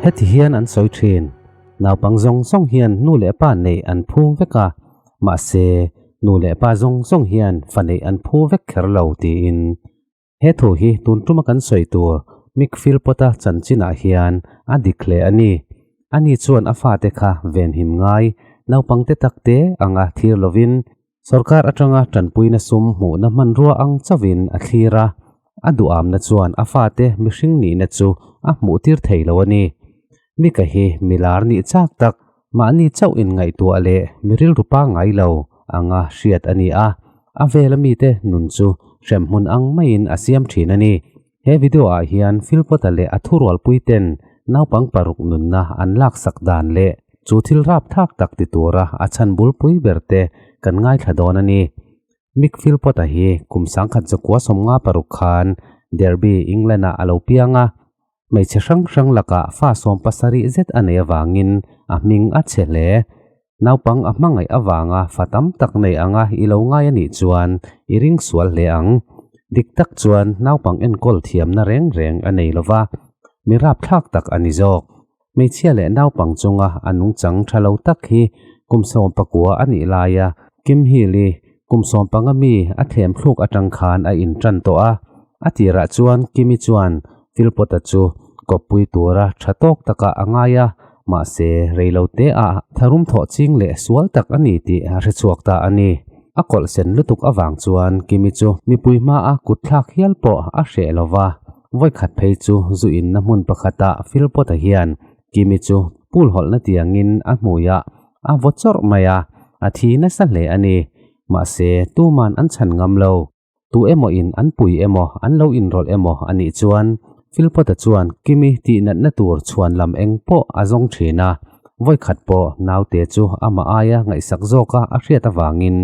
Heti hian an sawi thin, Naupang zawng zawng hian nu leh pa neih an phu vek a, mahse, nu leh pa zawng zawng hian fa neih an phu vek kher lo tiin. He thu hi tun tuma kan sawi tur Mick Philpott-a chanchinah hian a dik hle a ni. Ani chuan a fate kha venhim ngai, naupangte takte anga thlir lovin Sorkar atanga tanpuina sum hmuhna hmanrua ang chauhin a thlir a, a duhamna chuan a fate mihring nihna chu a hmuhtir thei lo a ni. Mika hi milar nih chak tak, mahni chauh inngaihtuah leh mi rilru pangngai lo anga hriat a ni a, a vela mite nun chu hremhmun ang maiin a siam thin a ni. He video ah hian Philpota leh a thurualpui ten naupang paruk nunna an laksak dan leh chu thil rapthlak tak ti tura a chhan bulpui ber te kan ngaithla dawn a ni. Mick Philpota hi kum sangkhat zakua 56 khan Derby, England ah a lo piang a. Hmeichhe hrang hrang lakah fa 70 zet a nei avangin a hming a chhe hle. Naupang a hmangaih avanga fa tam tak nei anga i lo ngai a nih chuan i ring sual hle ang. Dik tak chuan naupang enkawl thiamna reng reng a nei lova, mi rapthlak tak a ni zawk. Hmeichhia leh naupang chunga a nungchang tha lo tak hi kum 19 a nih laia Kim Hill-i kum 15 mi a thlem thluk atang khan a intan tawh a. A tirah chuan Kimi chuan Philpot-a chu kawppui tura tha tawk takah a ngai a, mahse reilote ah tharum thawh ching leh sual tak a ni tih a hrechhuak ta a ni. A kawlh sen lutuk avang chuan Kimi chu mipui hmaa kut thlak hial pawh a hreh lo va, vawikhat phei chu zu inna hmun pakhatah Philpot-a hian Kimi chu pool hawlhna tiangin a hmuiah a vaw chawrh mai a, a thi nasa hle a ni. Mahse tuman an chhan ngam lo. Tu emaw in an pui emaw an lo inrawlh emaw a nih chuan Philpot-a chuan Kimi tih natna tur chhuan lam eng pawh a zawng thin a. Vawikhat pawh naute chu amah aia ngaihsak zawka a hriat avangin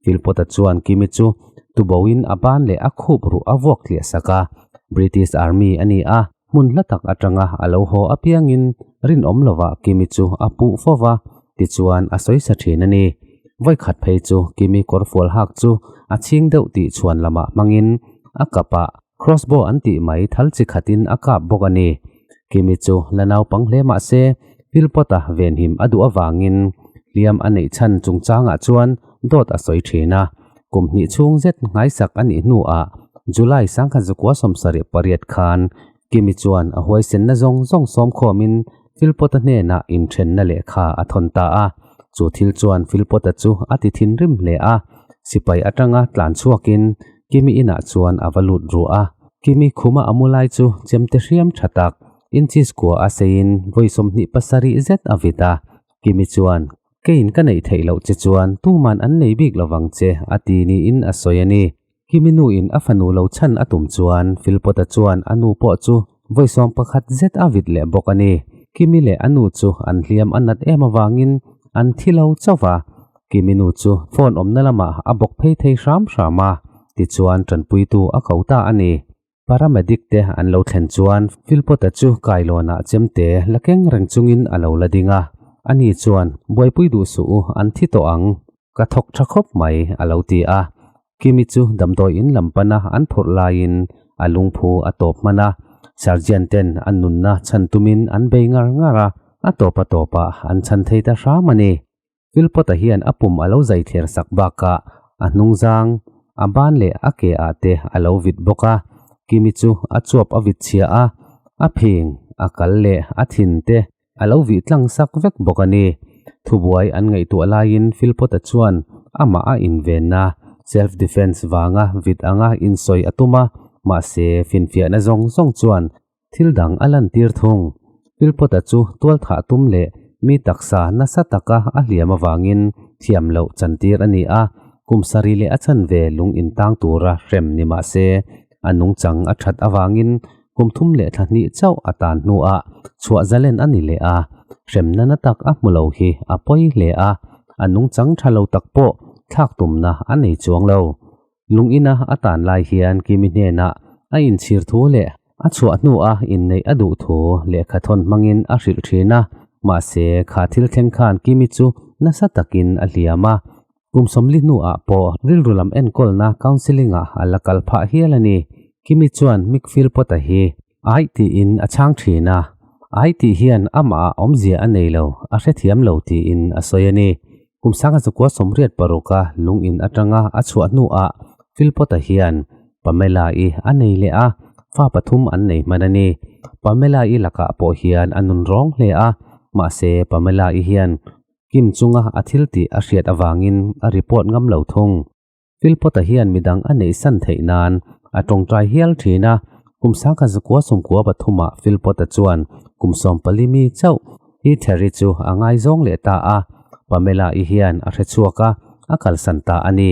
Philpot-a chuan Kimi chu tuboin a ban leh a khup ruh a vuak tliah sak a. British Army a ni a, hmun hla tak atanga a lo haw apiangin rinawm lovah Kimi chu a puh fo va, tichuan a sawi sa thin a ni. Vawikhat phei chu Kimi kawrfual hak chu a chhing deuh tih chhuan lamah hmangin a kapah crossbow an tih mai thal chi khatin a kap bawk a ni. Kimi chu la naupang hle mah se Philpot-a venhim a duh avangin hliam a neih chhan chungchangah chuan dawt a sawi thin a. Kum hnih chhung zet nghaisak a nih hnuah July 1978 khan Kimi chuan a huaisenna zawng zawng sawmkhawmin Philpot-a hnenah inthenna lehkha a thawn ta a. Chu thil chuan Philpot-a chu a ti thinrim hle a. Sipai atanga tlan chhuakin Kimi inah chuan a va lut ruah a. Kimi khuma a mu lai chu chemte hriam tha tak, inches kua a seiin vawi 27 zet a vit a. Kimi chuan, Keiin ka neih theih loh che chuan tuman an nei bik lovang che, a ti niin a sawi a ni. Kimi nu in a fanu lo chhan a tum chuan Philpot-a chuan a nu pawh chu vawi 11 zet a vit leh bawk a ni. Kimi leh a nu chu an hliam a nat em avangin an thi lo chauh va. Kimi nu chu phone awmna lamah a bawk phei thei hram hram a, tichuan tanpuitu a ko ta a ni. Paramedic te an lo thlen chuan Philpot-a chu kailawnah chemte la keng reng chungin a lo la ding a. Ani chuan, Buaipui duh suh u, an thi tawh ang. Ka thawk tha khawp mai, a lo ti a. Kimi chu damdawi in lam pana an phurh laiin a lungphu a tawp hman a. Sergeant ten an nunna chhan tumin an bei ngar ngar a, a tawp a tawpah an chhan thei ta hram a ni. Philpot-a hian a pum a lo zai thler sak bakah a hnungzang, a ban leh a ke ah te a lo vit bawk a. Kimi chu a chuap a vit chhia a, a phing, a kal leh a thin te a lo vih tlang sak vek bawk a ni. Thubuai an ngaihtuah laiin Philpot-a chuan amah a invenna, self defense, vanga vit anga insawi a tum a, mahse finfiahna zawng zawng chuan thil dang a lantir thung. Philpot-a chu tual thah tum leh mi taksa nasa taka a hliam avangin thiam loh chantir a ni a, kum sarih leh a chanve lung intang tura hrem ni mah se a nungchang a that avangin kum thum leh thla hnih chauh a tan hnuah chhuah zalen a ni leh a, hremna na tak a hmu lo hi a pawi hle a, a nungchang tha lo tak pawh thlak tumna a nei chuang lo. Lungina a tan lai hian Kimi hnenah a inchhir thu leh a chhuah hnua inneih a duh thu lehkha thawn hmangin a hrilh thin a, mahse kha thil thleng khan Kimi chu nasa takin a hliam a. Kum sawmli hnuah pawh rilru lam enkawlna counselling ah a la kal phah hial a ni. Kimi chuan Mick Philpot-a hi aih tiin a chhang thin a. Ai tih hian amah ah awmzia a nei lo, a hrethiam lo tiin a sawi a ni. Kum sanga zakua sawmriat paruka lung in atanga a chhuah hnuah Philpot-a hian Pamela-i a nei leh a, fa pathum an nei hman a ni. Pamela-i lakah pawh hian a nun rawng hle a, mahse Pamela-i hian Kim chunga a thil tih a hriat avangin a report ngam lo thung. Philpot-a hian midang a neih san theih nan a tawngtai hial thin a, kum sangkhat zakua sawmkua pathumah Philpot-a chuan kum sawmpali mi chauh Heather-i chu a ngaizawng leh ta a, Pamela-i hian a hre chhuak a, a kalsan ta a ni.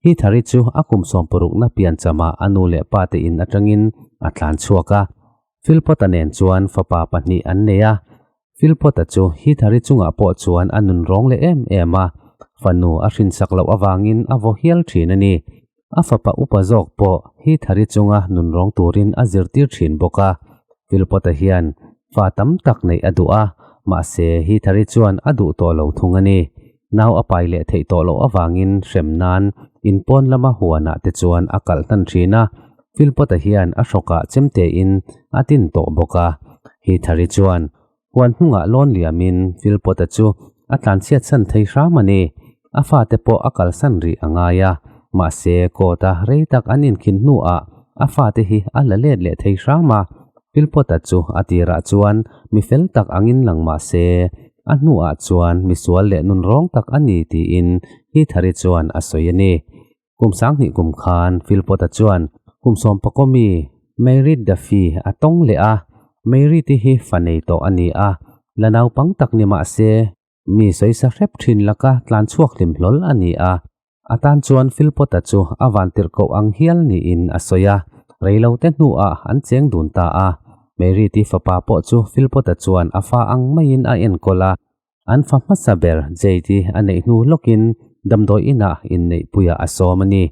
Heather-i chu a kum sawmparukna pianchama a nu leh pa te in atangin a tlan chhuak a, Philpot-a nen chuan fapa pahnih an nei a. Philpot-a chu Heather-i chungah pawh chuan a nun rawng leh em em a, fanu a hrinsak loh avangin a vaw hial thin a ni. A fapa upa zawk pawh Heather-i chunga nun rawng turin a zirtir thin bawk a. Philpot-a hian fa tam tak neih a duh a, mahse Heather-i chuan a duh tawh lo thung a ni. Nau a pai leh theih tawh loh avangin hrem nan in pawn lama huanah te chuan a kalh hnan thin a, Philpot-a hian a hrawkah chemtein a tin tawh bawk a. Heather-i chuan huan hnungah lawn liamin Philpot-a chu a tlanchhiat san thei hram a ni. A fate pawh a kalsan rih a ngai a, mahse court-a rei tak an inkhin hnuah a fate hi a la let leh thei hram a. Philpot-a chu a tirah chuan mi fel tak angin lang mah se, a hnuah chuan misual leh nunrawng tak a ni tiin Heather-i chuan a sawi a ni. Kum sanghnih kum khan Philpot-a chuan kum sawmpakaw mi Mary Duffy a tawng leh a, Mary-te hi fa nei tawh a ni a, la naupang tak ni mah se mi sawisa hrep thin laka tlan chhuak hlim hlawl a ni a. A tan chuan Philpot-a chu a vantirh koh ang hial niin a sawi a, reilote hnuah an cheng dun ta a. Mary-te fapa pawh chu Philpot-a chuan a fa ang maiin a enkawl a. An fa hmasa ber Jade-i a neih hnu lawkin damdawi inah inneihpuiah a sawm a ni.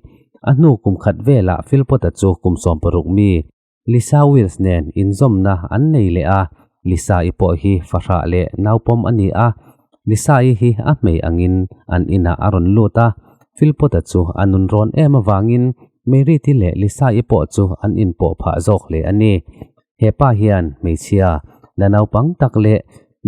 A hnu kum khat velah Philpot-a chu kum 16 mi Lisa Wills nen inzawmna an nei leh a, Lisa-i pawh hi fahrah leh naupawm a ni a. Lisa-i hi a hmei angin an inah a rawn lut a, Philpot-a chu a nun rawn em avangin Merit-i leh Lisa-i pawh chu an inpawh phah zawk hle a ni. He pa hian hmeichhia la naupang tak leh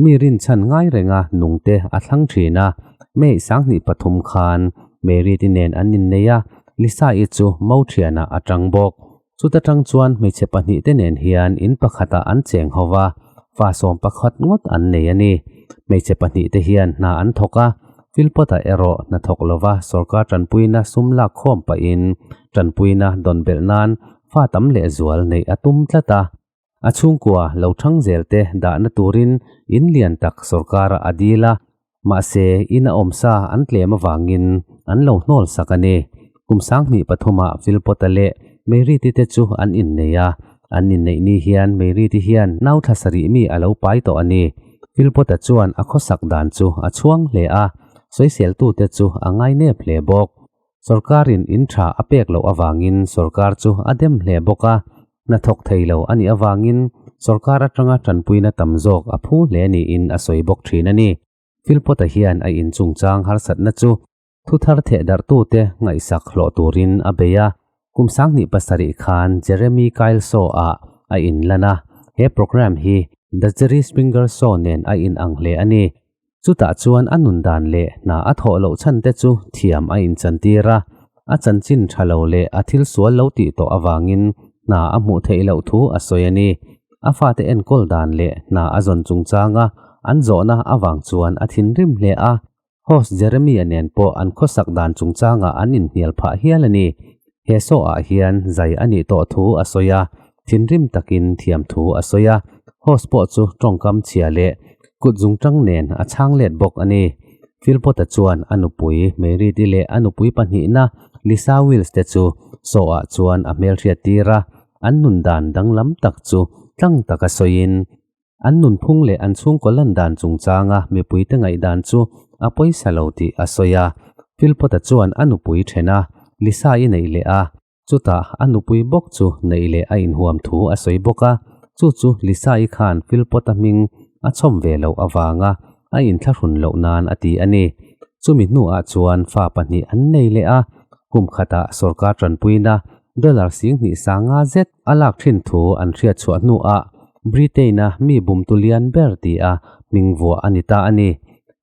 mi rinchhan ngai renga nungte a thlang thin a, May 2003 khan Merit-i nen an innei a, Lisa-i chu mo thianah a tang bawk. Chuta tang chuan hmeichhe pahnihte nen hian in pakhatah an cheng ho va, fa sawm pakhat ngawt an nei a ni. Hmeichhe pahnihte hian hna an thawk a, Philpot-a erawh hna thawk lova sorkar tanpuina sum lak khawm pahin tanpuina dawn belh nan fa tam lehzual neih a tum tlat a. A chhungkua lo thang zel te dahna turin in lian tak sorkara a dil a, mahse in a awmsa an tlem avangin an lo hnawl sak a ni. Kum 2003ah Philpot-a leh Merit-i te chu an innei a, an inneih ni hian Merit-i hian nau thla sarih mi a lo pai tawh a ni. Philpot-a chuan a khawsak dan chu a chhuang hle a, sawiseltute chu a ngainep hle bawk. Sorkarin in tha a pek loh avangin sorkar chu a dem hle bawk a, hnathawk thei lo a nih avangin sorkar atanga tanpuina tam zawk a phu hle niin a sawi bawk thin a ni. Philpot-a hian a in chungchang harsatna chu thu thar theh darhtute ngaihsak hlawh turin a bei a, kum 2007 khan Jeremy Kyle Show-ah a inlan a, he programme hi The Jerry Springer Show nen a inang hle a ni. Chutah chuan a nun dan leh hna a thawh loh chhan te chu thiam a inchantir a, a chanchin tha lo leh a thil sual lo tih tawh avangin hna a hmuh theih loh thu a sawi a ni. A fate enkawl dan leh hna a zawn chungchanga an zawhna avang chuan a thinrim hle a, host Jeremy-a nen pawh an khawsak dan chungchangah an inhnial phah hial a ni. He show-ah hian zai a nih tawh thu a sawi a, thinrim takin thiam thu a sawi a, host pawh chu tawngkam chhia leh kut zungtang nen a chhang let bawk a ni. Philpot-a chuan a nupui Merit-i leh a nupui pahnihna Lisa Wills te chu show-ah chuan a hmelhriat tir a, an nun dan danglam tak chu tlang taka sawiin An nunphung leh an chhungkaw lan dan chungchanga mipuite ngaihdan chu a pawisa lo tih a sawi a. Philpot-a chuan a nupui then a, Lisa-i neih leh a, chutah a nupui bawk chu neih leh a inhuam thu a sawi bawk a. Chu chu Lisa-i khan Philpot-a hming a chhawm ve loh avanga a inthlahrun loh nan a ti a ni. Chumi hnuah chuan fa pahnih an nei leh a, kum khatah sorkar tanpuina dollar 25,000 zet a lak thin thu an hriat chhuah hnuah. Britain-a mi bumtu lian ber tia hming vuah a ni ta a ni.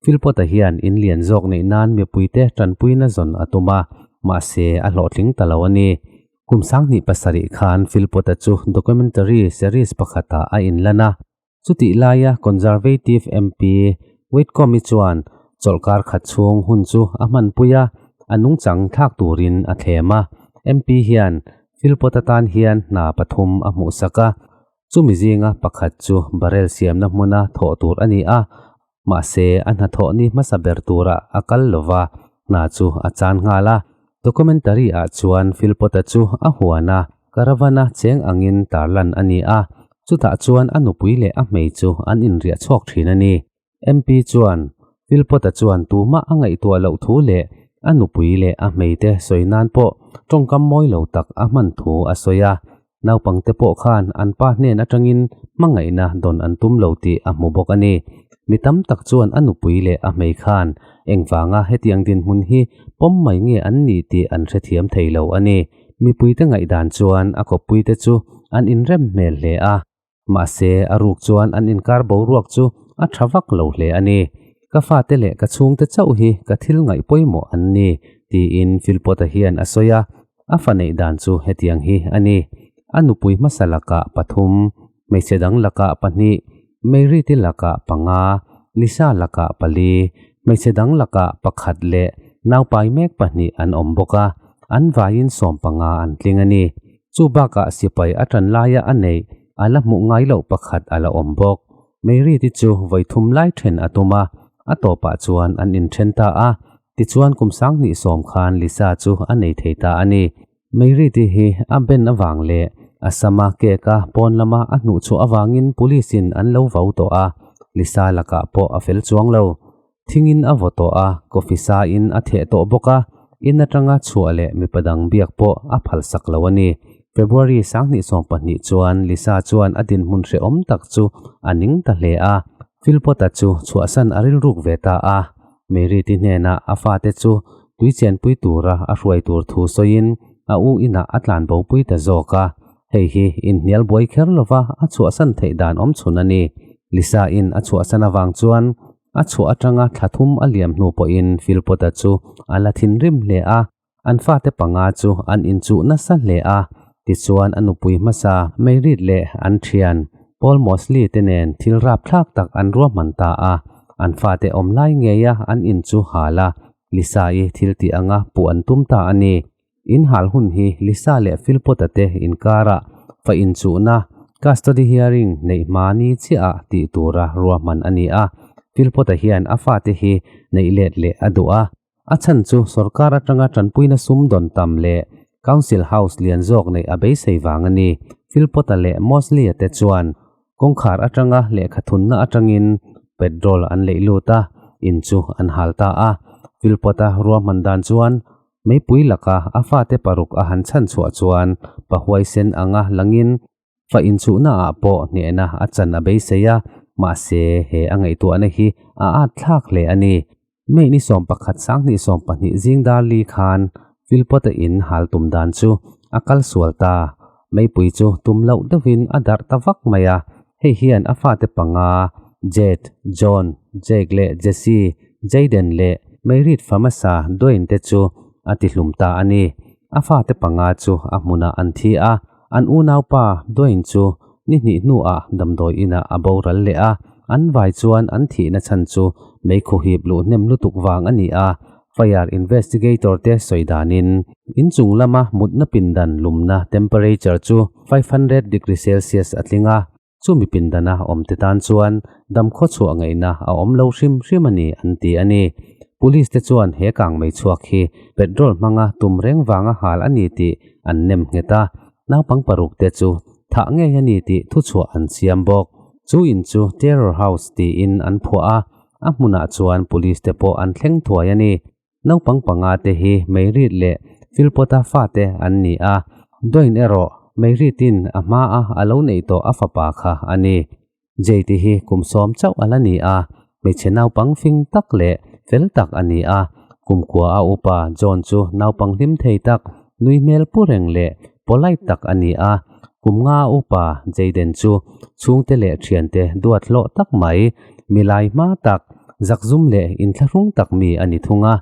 Philpot-a hian in lian zawk neih nan mipuite tanpuina zawn a tum a, mahse a hlawhtling ta lo a ni. Kum 2007 khan Philpot-a chu documentary series pakhatah a inlan a. Chutih laia Conservative MP Whitcomb-i chuan chawlhkar khat chhung hun chu a hmanpui a, a nungchang thlak turin a thlem a. MP hian Philpot atan hian hna pathum a hmuhsak a, chumi zinga pakhat chu barrel siamna hmuna thawh tur a ni a, mahse a hnathawh ni hmasa ber turah a kal lova, hna chu a chan nghal a. Documentary ah chuan Philpot-a chu a huan a, caravan-a cheng angin tarlan a ni a, chutah chuan a nupui leh a hmei chu an inriah chhuak thin a ni. MP chuan Philpot-a chuan tumah a ngaihtuah loh thu leh a nupui leh a hmeite sawi nan pawh tawngkam mawi lo tak a hman thu a sawi a. Naupangte pawh khan an pa hnen atangin hmangaihna dawn an tum lo tih a hmu bawk a ni. Mi tam tak chuan a nupui leh a hmei khan engvanga hetiang dinhmun hi pawm mai nge an nih tih an hrethiam thei lo a ni. Mipuite ngaihdan chuan a kawppuite chu an inrem hmel hle a. Mahse, a ruk chuan an inkar boruak chu a tha vak lo hle a ni. Ka fate leh ka chhungte chauh hi ka thil ngaih pawimawh an ni, tiin Philpot-a hian a sawi a. A fa neih dan chu hetiang hi a ni. A nupui hmasa lakah pathum, hmeichhe dang lakah pahnih, Merit-i lakah panga, Lisa lakah pali, hmeichhe dang lakah pakhat leh naupai mek pahnih an awm bawk a, an vaiin 15 an tling a ni. Chu bakah sipai a tan laia a neih a la hmuh ngai loh pakhat a la awm bawk. Merit-i chu vawi thum lai then a tum a, a tawpah chuan an inthen ta a. Tichuan kum 2010 khan Lisa chu a nei thei ta a ni. Merit-i hi a ben avang leh a sama cake-a pawn lama a hnuh chhuah avangin police-in an lo vau tawh a, Lisa lakah pawh a fel chuang lo. Thingin a vaw tawh a, coffee sain a theh tawh bawk a, in atanga chhuah leh mipa dang biak pawh a phalsak lo a ni. February 2020 chuan Lisa chuan a dinhmun hrehawm tak chu a ning ta hle a, Philpot-a chu chhuahsan a rilruk ve ta a. Merit-i hnenah a fate chu tui chenpui tura a hruai tur thu sawiin a u inah a tlan bopui ta zawk a. Hei hi inhnial buai kher lova a chhuahsan theih dan awm chhun a ni. Lisa in a chhuahsan avang chuan a chhuah atanga thla thum a liam hnu pawhin Philpot-a chu a la thinrim hle a, an fate panga chu an inchuh nasa hle a. Tichuan a nupui hmasa Merit leh an thian Paul Mosley te nen thil rapthlak tak an ruahman ta a, an fate awm lai ngeia an inchu hal a, Lisa-i thil tih anga puh an tum ta a ni. In hal hun hi Lisa leh Philpot-a te inkarah fa inchuhna, custody hearing, neih hma ni chiah ah tih tura ruahman a ni a. Philpot-a hian a fate hi neih let leh a duh a. A chhan chu sorkar atanga tanpuina sum dawn tam leh Council House lian zawk neih a beisei vang a ni. Philpot-a leh Mosley-a te chuan kawngkhar atanga lehkha thunna atangin petrol an leih lut a, in chu an hal ta a. Philpot-a ruahman dan chuan meipui laka a fate paruk a han chhan chhuah chuan pa huaisen anga langin fa inchuhna ah pawh hnehna a chan a beisei a, mahse he a ngaihtuahna hi a at thlak hle a ni. May ni 11 2020 zing dar li khan Philpot-a in hal tum dan chu a kal sual ta. Meipui chu tum loh deuhin a darh ta vak mai a, hei hian a fate panga Jade, John, Jake leh Jesse, Jayden leh Merit famasa Dwayne te chu a tihlum ta a ni. A fate panga chu a hmunah an thi a, an unaupa Dwayne chu ni hnih hnuah damdawi inah a boral leh a, an vai chuan an thihna chhan chu meikhu hip luh hnem lutuk vang a ni a. Fire investigator te sawi danin inchung lama mutna pindan lumna temperature chu 500 degree Celsius a tling a, chumi pindana awm te tan chuan dam khaw chhuah ngaihna a awm lo hrim hrim a ni an ti a ni. Police te chuan he kang mei chhuak hi petrol hmanga tum reng vanga hal a ni tih an nem nghet a, naupang paruk te chu thah ngei a ni tih thu chhuah an siam bawk. Chu in chu Terror House tiin an phuah a, a hmunah chuan police te pawh an thleng thuai a ni. Naupang panga te hi Merit leh Philpot-a fate an ni a, Dwayne erawh Merit-in a hma a a lo neih tawh a fapa kha a ni. Jade hi kum 10 chauh a la ni a, hmeichhe naupang fing tak leh fel tak a ni a. Kum kua a upa John chu naupang hlim thei tak, nui hmel pu reng leh polite tak a ni a. Kum nga upa Jayden chu chhungte leh thiante duat hlawh tak mai, milai hma tak, zakzum leh inthlahrung tak mi a ni thung a.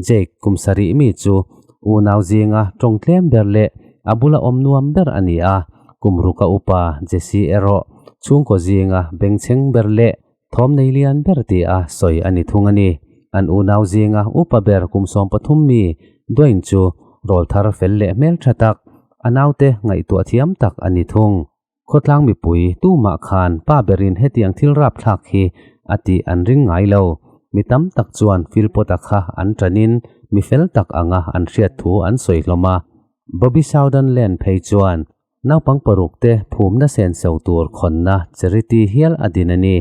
Jake kum sarih mi chu unau zinga tawng tlem ber leh a bula awm nuam ber a ni a. Kum ruka upa Jesse erawh chhungkaw zinga bengchheng ber leh thawm nei lian ber ti a sawi a ni thung a ni. An unau zinga upa ber kum 13 mi Dwayne chu rawlthar fel leh hmeltha tak, a naute ngaihtuah thiam tak a ni thung. Khawtlang mipui tumah khan pa berin hetiang thil rapthlak hi a tih an ring ngai lo. Mi tam tak chuan Philpot-a kha an ṭanin mi fel tak anga an hriat thu an sawi hlawm a. Bobby Southernland phei chuan naupang paruk te phumna senso tur khawnna charity hial a din a ni.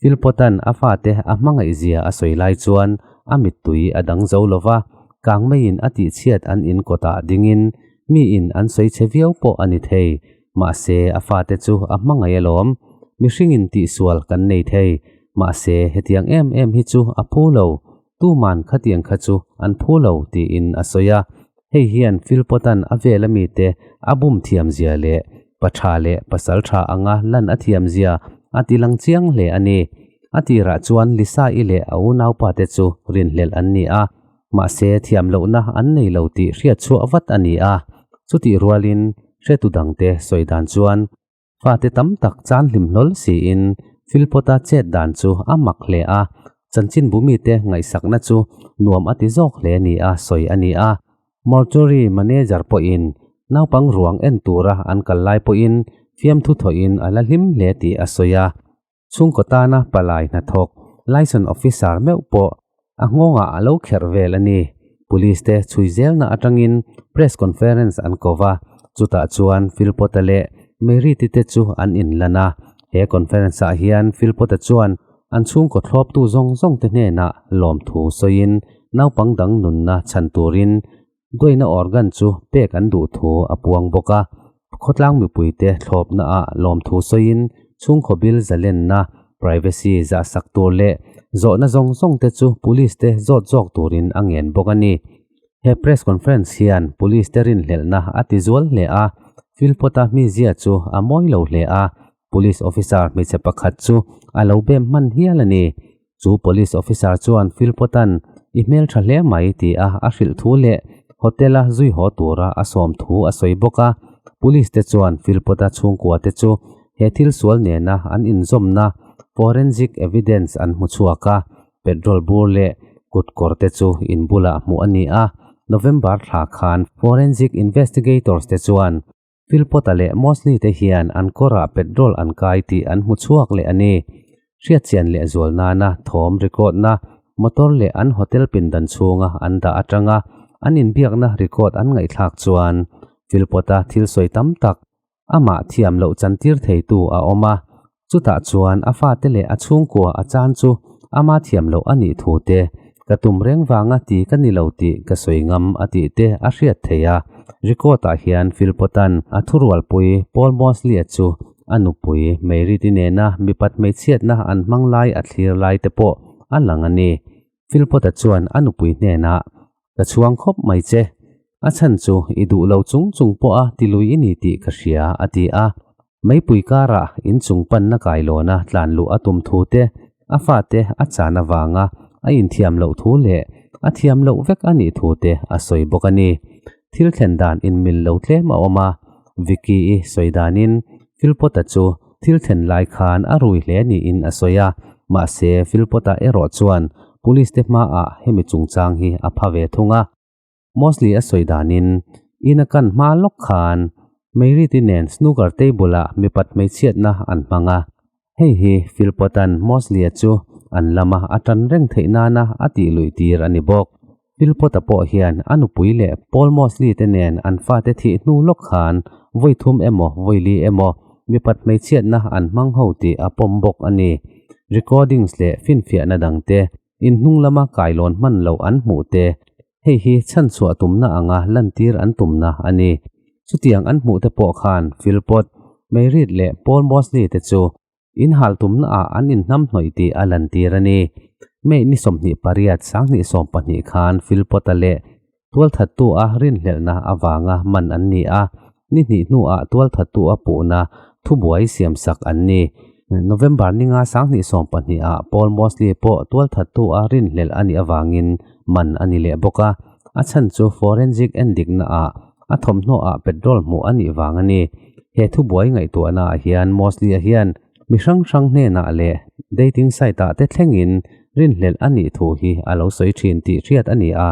Philpot-a'n a fate a hmangaihzia a sawi lai chuan a mittui a dang zo lo va, kangmeiin a tihchhiat an in kawtah dingin miin an sawi che viau pawh a ni thei. Mahse, a fate chu a hmangaih alawm. Mihringin tihsual kan nei thei. Mahse, hetiang em em hi chu a phu lo. Tuman khatiang kha chu an phu lo, tiin a sawi a. Hei hian Philpot-a'n a vela mite a bum thiamzia leh pa tha leh pasal tha anga lan a thiamzia a tilang chiang hle a ni. A tirah chuan Lisa-i leh a unaupate chu rinhlelh an ni a, mahse thiam lohna an nei lo tih hriat chhuah vat a ni a. Chutih rualin hretu dangte sawi dan chuan fate tam tak chan hlim hlawl siin Philpot-a chet dan chu a mak hle a, chanchinbu mite ngaihsakna chu nuam a ti zawk hle ni a sawi a ni a. Mortuary manager pawhin naupang ruang en tura an kal lai pawhin fiamthu thawhin a la hlim hle tih a sawi a. Chhungkaw tana palai hnathawk Liaison Officer meuh pawh a nghawngah a lo kherh vel a ni. Police te chhui zelna atangin press conference an ko va, chutah chuan Philpot-a leh Merit-i te chu an inlan a. He conference-ah hian Philpot-a chuan an chhungkaw thlawptu zawng zawng te hnenah lawmthu sawiin naupang dang nunna chhan turin Duaina organ chu pek an duh thu a puang bawk a, khawtlang mipuite thlawpnaah lawmthu sawiin chhungkhaw bil zalenna, privacy, zahsak tur leh zawhna zawng zawng te chu police te zawt zawk turin a ngen bawk a ni. He press conference hian police te rinhlelhna a ti zual hle a, Philpot-a hmizia chu a mawi lo hle a, police officer hmeichhe pakhat chu a lo bem hman hial a ni. Chu police officer chuan Philpot-a'n i hmel tha hle mai ti a a hrilh thu leh hotel-a zui haw tura a sawm thu a sawi bawk a. Police te chuan Philpot-a chhungkua te chu he thil sual nena an inzawmna forensic evidence an hmu chhuak a, petrol bur leh kut kawr te chu in bulah hmuh a ni a. November thla khan forensic investigators te chuan Philpot-a leh Mosley te hian an kawrah petrol an kai tih an hmu chhuak leh a ni. Hriatchian leh zual nana thawm record-na motor leh an hotel pindan chhunga an dah atanga an inbiakna record an ngaihthlak chuan Philpot-a thil sawi tam tak amah thiam loh chantir theitu a awm a. Chutah chuan a fate leh a chhungkua a chan chu ama thiam loh a nih thu te, ka tum reng vanga ti ka ni lo tih ka sawi ngam a tih te a hriat theih a. Record-ah hian Philpot-a'n a thurualpui Paul Mosley-a chu a nupui Merit-i nena mipat hmeichhiatna an hmang lai a thlir lai te pawh a lang a ni. Philpot-a chuan a nupui hnenah, Ka chhuang khawp mai che. A chhan chu i duh lo chung chung pawha ti lui i ni tih ka hria, a ti a. Meipui karah inchung panna kailawna tlan luh a tum thu te, a fate a chan avanga a inthiam loh thu leh a thiam loh vek a nih thu te a sawi bawk a ni. Thil thlen dan inmil lo tlem a awm a, Vicky-i sawi danin Philpot-a chu thil thlen lai khan a rui hle niin a sawi a, mahse Philpot-a erawh chuan police te hmaah hemi chungchang hi a pha ve thung a. Mosley a sawi danin in a kan hma lawk khan Merit-i nen snooker table-ah mipat hmeichhiatna an hmang a, hei hi Philpot-a'n Mosley-a chu an lama a tan reng theih nana a tih luih tir a ni bawk. Philpot-a pawh hian a nupui leh Paul Mosley te nen an fate thih hnu lawk khan vawi thum emaw vawi li emaw mipat hmeichhiatna an hmang ho tih a pawm bawk a ni. Recordings leh finfiahna dangte inhnung lama kailawn hman loh an hmuh te hei hi chhanchhuah tumna anga lantir an tumna a ni. Chutiang an hmuh te pawh khan Philpot, Merit leh Paul Mosley te chu In hal tumnaah an inhnamhnawih tih a lantir a ni. May ni 28 2012 khan Philpot-a leh tualthattu-a rinhlelhna avanga man an ni a. Ni hnih hnuah tualthattu a puhna thubuai siamsak an ni. November ninga 2020 ah Paul Mosley pawh tualthattu a rinhlelh a nih avangin man a ni leh bawk a, a chhan chu forensic endikna ah a thawmhnaw ah petrol hmuh a nih vang a ni. He thubuai ngaihtuahna ah hian Mosley-a hian mi hrang hrang hnenah leh dating site ah te thlengin rinhlelh a nih thu hi a lo sawi thin tih hriat a ni a,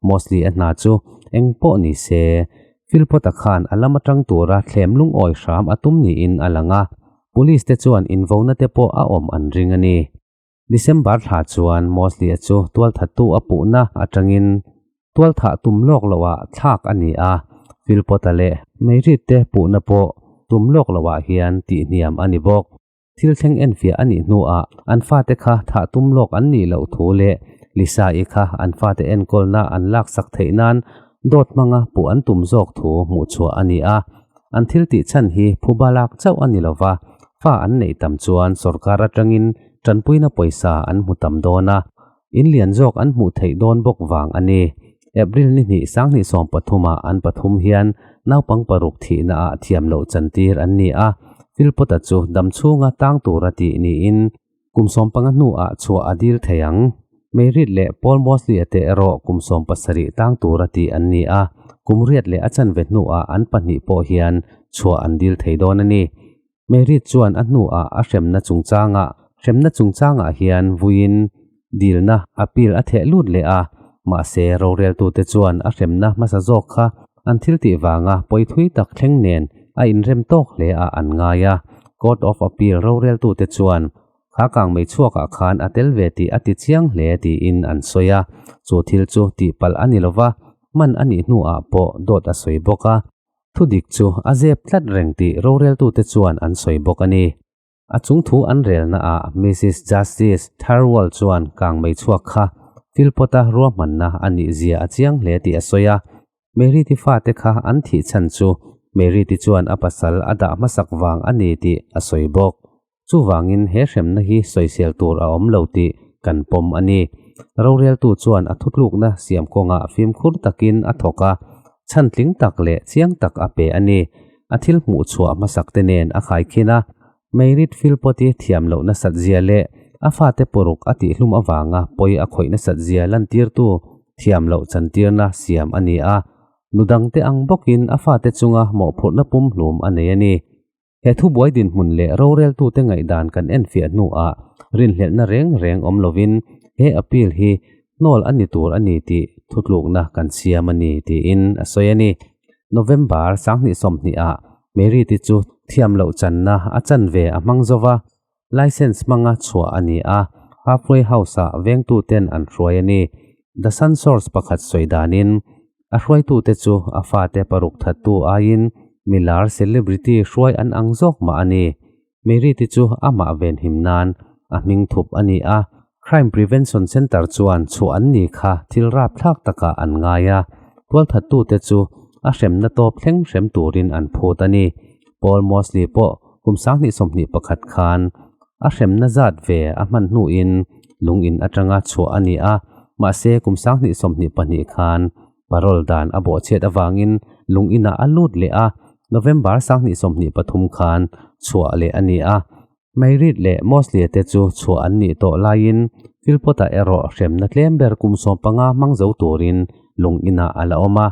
Mosley-a hna chu eng pawh ni se Philpot-a khan a lam atang tura thlem lungawi hram a tum niin a lang a, Police te chuan invona te pawh a awm an ring a ni. December thla chuan Mosley-a chu tualthattu a puhna atangin tualthah tum lawk loah thlak a ni a, Philpot-a leh Meirit te puhna pawh tum lawk loah hian tihhniam a ni bawk. Thil thleng enfiah a nih hnuah an fate kha thah tum lawk an nih loh thu leh Lisa-i kha an fate enkawlna an laksak theih nan dawt hmanga puh an tum zawk thu hmuhchhuah a ni a. An thil tih chhan hi phuba lak chauh a ni lova, fa an neih tam chuan sorkar atangin tanpuina pawisa an hmu tam dawn a, in lian zawk an hmuh theih dawn bawk vang a ni. April ni hnih 2013 ah an pathum hian naupang paruk thihna ah thiam loh chantir an ni a, Philpot-a chu dam chhunga tang tura tih niin kum 15 hnuah chhuah a dil thei ang. Meirit leh Paul Mosley-a te erawh kum 17 tang tura tih an ni a, kum riat leh a chanve hnuah an pahnih pawh hian chhuah an dil thei dawn a ni. Meirit chuan a hnuah a hremna chungchangah hremna chungchangah hian vuiin dilna appeal a theh lut leh a, mahse roreltute chuan a hremna hmasa zawk kha an thil tih vanga pawi thui tak thleng nen a inrem tawk hle ah an ngai a. Court of Appeal roreltute chuan kha kang mei chhuakah khan a tel ve tih a ti chiang hle tiin an sawi a, chu thil chu tihpalh a ni lova, man a nih hnuah pawh dawt a sawi bawk a. Thudik chu a zep tlat reng tih roreltute chuan an sawi bawk a ni. A chung thu an relna ah Misis Justice Thirlwall chuan kang mei chhuak kha Philpot-a ruahmanna a nih zia a chiang hle tih a sawi a. Mary-ti fate kha an thih chhan chu Mary-ti chuan a pasal a dah hmasak vang a ni tih a sawi bawk. Chuvangin he hremna hi sawisel tur a awm lo tih kan pawm a ni. Roreltu chuan a thutlukna siam kawngah fimkhur takin a thawk a, chhan tling tak leh chiang tak a pe a ni. A thil hmuh chhuah hmasak te nen a khaikhin a, Meirit Philpot-i thiam loh nasat zia leh a fate pawruk a tihhlum avanga pawi a khawih nasat zia lantirtu thiam loh chantirna siam a ni a. Nu dangte ang bawkin a fate chunga mawhphurhna pumhlum a nei a ni. He thubuai dinhmun leh roreltute ngaihdan kan enfiah hnuah rinhlelhna reng reng awm lovin he appeal hi hnawl a ni tur a ni tih thutlukna kan siam a ni tiin a sawi a ni. November 2020 ah Mary te chu thiam loh channa a chanve a hmang zo va, License hmanga chhuah a ni a, Halfway House-ah vengtuten an hruai a ni. The Sun source pakhat sawi danin, a hruaitute chu a fate paruk thattu aiin milar celebrity hruai an ang zawk mah a ni. Mary te chu amah venhim nan a hming thup a ni a, Crime Prevention Centre chuan chhuah an ni kha thil rapthlak takah an ngai a, tualthattute chu a hremna tawp thleng hrem turin an phut a ni. Paul Mosley pawh kum 2021 khan a hremna zat ve a hman hnuin lung in atanga chhuah a ni a, mahse kum 2022 khan parole dan a bawhchhiat avangin lung inah a lut leh a, November 2023 khan chhuah leh a ni a. Meirit leh Mosley te chu chhuah an nih tawh laiin Philpot-a erawh hremna tlem ber kum 15 hmang zo turin lung inah a la awm a.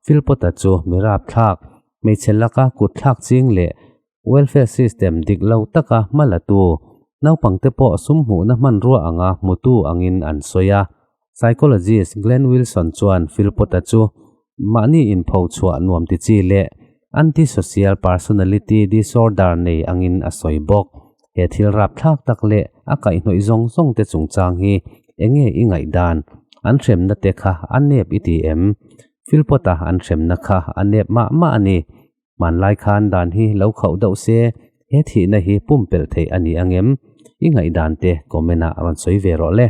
Philpot-a chu mi rapthlak, hmeichhe laka kut thlak ching leh welfare system dik lo taka hma la tu, naupangte pawh sum hmuhna hmanrua anga hmutu angin an sawi a. Psychologist Glenn Wilson chuan Philpot-a chu mahni inpho chhuah nuam ti chi leh anti-social personality disorder nei angin a sawi bawk. He thil rapthlak tak leh a kaihhnawih zawng zawng te chungchang hi enge i ngaihdan? An hremna te kha a nep i ti em? Philpot-a an hremna kha a nep mah mah a ni. Hmanlai khan dan hi lo khauh deuh se, he thihna hi pumpelh theih a ni angem? I ngaihdan te comment ah rawn sawi ve rawh le.